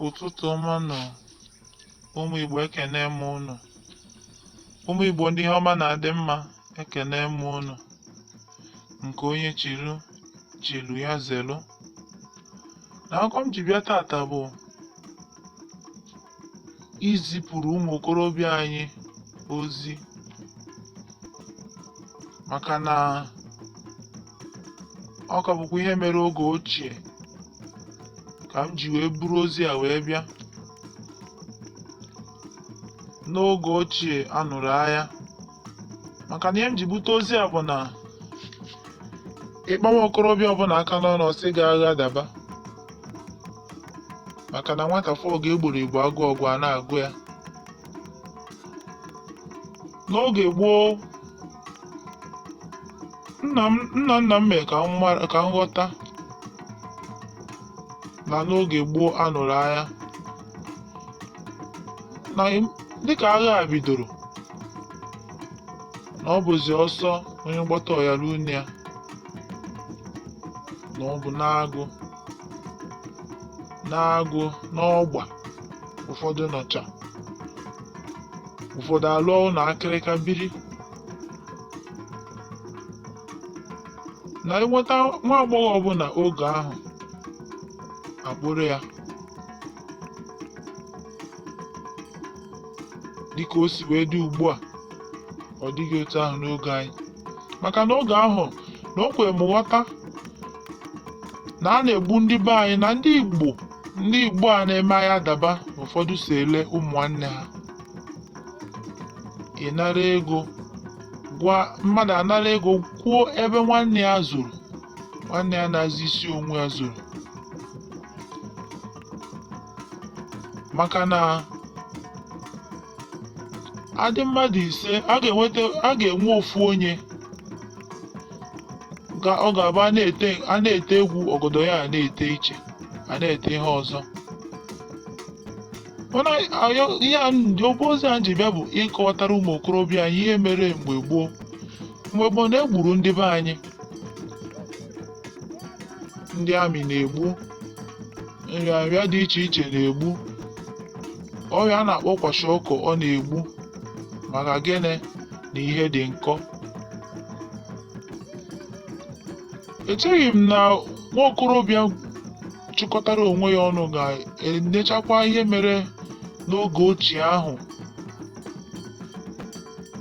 Ụtụtụ ọma nụ, ụmụ Igbo, ekene m unu. Ụmụ Igbo ndị ihe ọma na-adị mma, ekene m unu. Nke onye chilu chilu ya zelu. Na akụkọ m ji bịa tata bụ izipụrụ ụmụ okorobịa anyị ozi, maka na ọ ka bụkwa ihe mere oge ochie ka m ji wee buru ozi a wee bịa. N'oge ochie a nụrụ agha, maka na ihe m ji bute ozi a bụ na ị kpaa nwa okorobịa ọbụla aka n'ọnụ, ọ sị gị agha daba, maka na nwata fụ ọgụ egboro egbo, agụụ ọgụ a na-agụ ya. N'oge gboo, nna m nna nna m mere ka m mara, ka m ghọta na n'oge gboo a nụrụ agha, na dịka agha a bidoro, na ọ bụzi ọsọ onye gbata ọyara une ya, na ọ bụ n'agụ n'agụ n'ọgba. Ụfọdụ nọcha, ụfọdụ alụọ ụlọ akịrịka biri. Na enweta nwa agbọghọ ọbụla oge ahụ, akpụrụ ya dịka o si wee dị ugbu a. Ọ dịghị otu ahụ n'oge anyị, maka na oge ahụ na o kwere m ghọta na a na-egbu ndị be anyị, na ndị Igbo a na-eme agha daba. Ụfọdụ si ele ụmụ nwanne ha. Ị nara ego gwa mmadụ, anara ego kwuo ebe nwanne ya zoro, nwanne ya na-azụ isi onwe ya zoro, maka na adị mmadụ 5, a ga-enweta, a ga-enwe ofu onye ga ọ ga-abụ a na-ete egwu, ọgọdọ ya a na-ete iche, a na-ete ihe ọzọ. Mana ihe a okwu ozi a ji bịa bụ ịkọwatara ụmụ okorobịa anyị ihe mere mgbe gboo. Mgbe gboo na egburu ndị be anyị, ndị amị na-egbu, nrịanrịa dị iche iche na-egbu, ọrịa a na-akpọ kwashiorkor ọ na-egbu. Maka gịnị? Na ihe dị nkọ. Echeghị m na nwa okorobịa chịkọtara onwe ya ọnụ ga-enechakwa ihe mere n'oge ochie ahụ,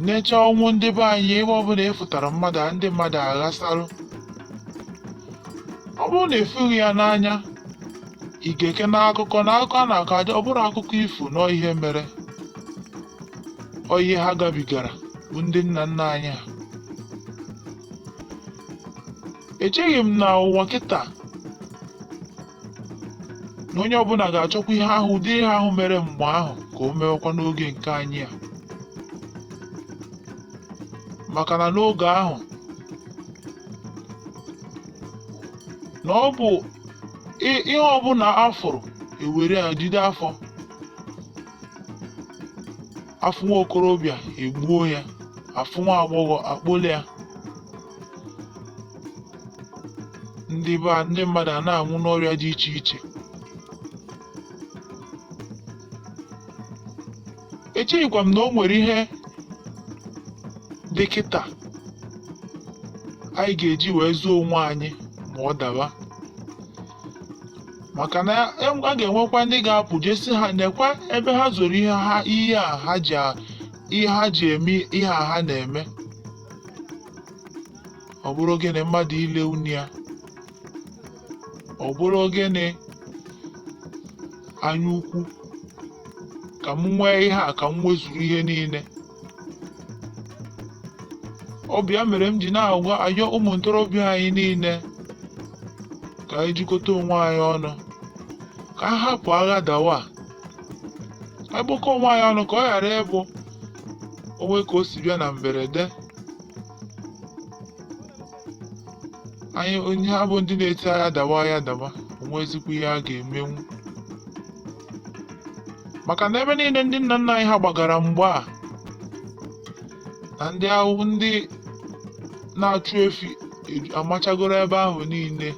nechaa ọnwụ ndị be anyị, ebe ọbụla efutara mmadụ, ndị mmadụ aghasarụ. Ọ bụrụ na efughị ya n'anya, ị ga-eke n'akụkọ na akụkọ a na-akọ adị, ọ bụrụ akụkọ ifo nọ ihe mere, ọ ihe ha gabigara bụ ndị nna nna anyị ha. Echeghị m na ụwa kịta na onye ọbụla ga-achọkwa ihe ahụ, ụdị ihe ahụ mere mgbe ahụ, ka o mewekwa n'oge nke anyị a, maka na n'oge ahụ na ọ bụ ihe ọbụla a fụrụ ewere ya jide afọ afụ nwa okorobịa egbuo ya, afụ nwa agbọghọ akpụla ya. Ndị be ndị mmadụ a na-anwụ n'ọrịa dị iche iche. Echeghịkwa m na o nwere ihe dị kịta anyị ga-eji wee zụọ onwe anyị ma ọ daba, maka na a ga-enwekwa ndị ga-apụ jesi ha nekwa ebe ha zoro ihe ha, ihe a ha ji ihe ha ji eme ihe a ha na-eme. Ọ bụrụ gịnị? Mmadụ ile unu ya, ọ bụrụ gịnị? Anya ukwu, ka m nwee ihe a, ka m nwezuru ihe niile. Ọ bụ ya mere m ji na-agwa ayọ ụmụ ntorobịa anyị niile ka anyị jikọta onwe anyị ọnụ, ka a hapụ agha dawa a. Anyị kpọkọ onwe anyị ọnụ ka ọ ghara ịbụ onwe ka o si bịa na mberede. Anyị onye ha bụ ndị na-eti agha dawa, agha dawa, onwezikwa ihe a ga-emenwu, maka na ebe niile ndị nna nna anyị ha gbagara mgbe a na ndị ahụ, ndị na-achụ efi amachagoro ebe ahụ niile.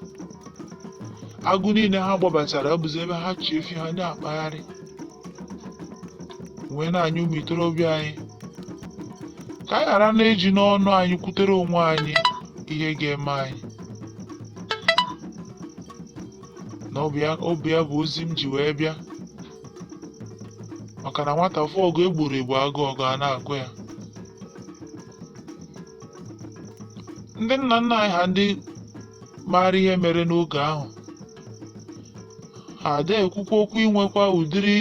Agụ niile ha gbabachara ọ bụzi ebe ha chị efi ha na-akpagharị. Wee na-anya ụmụ itorobịa anyị ka anyị ghara na-eji n'ọnụ anyị kwutere onwe anyị ihe ga-eme anyị. Na ọ bụ ya bụ ozi m ji wee bịa, maka na nwata fụ ọgụ egburu egbu agụ ọgụ a na-agụ ya. Ndị nna nna anyị ha ndị maara ihe mere n'oge ahụ, ha ada ekwukwa okwu inwekwa ụdịrị,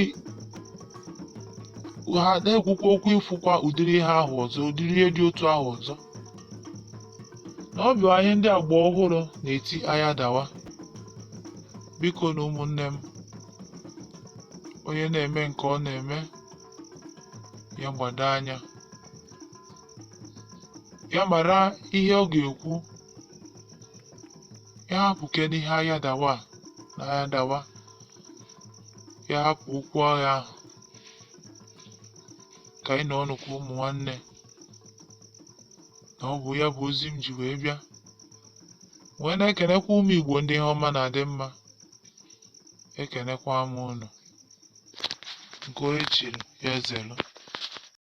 ha ada ekwukwa okwu ịfụkwa ụdịrị ihe ahụ ọzọ, ụdịrị ihe dị otu ahụ ọzọ. Na ọ bụ anyị ndị agba ọhụrụ na-eti anya dawa. Biko na ụmụnne m, onye na-eme nke ọ na-eme ya gbado anya, ya mara ihe ọ ga-ekwu, ya hapụ kedu ihe anya dawa na anya dawa, ya hapụ okwu agha ahụ, ka anyị nọ ọnụ ka ụmụ nwanne. Na ọ bụ ya bụ ozi m ji wee bịa, wee na-ekenekwa ụmụ Igbo ndị ihe ọma na-adị mma. Ekenekwa m unu nke onye chiri ya ezelu.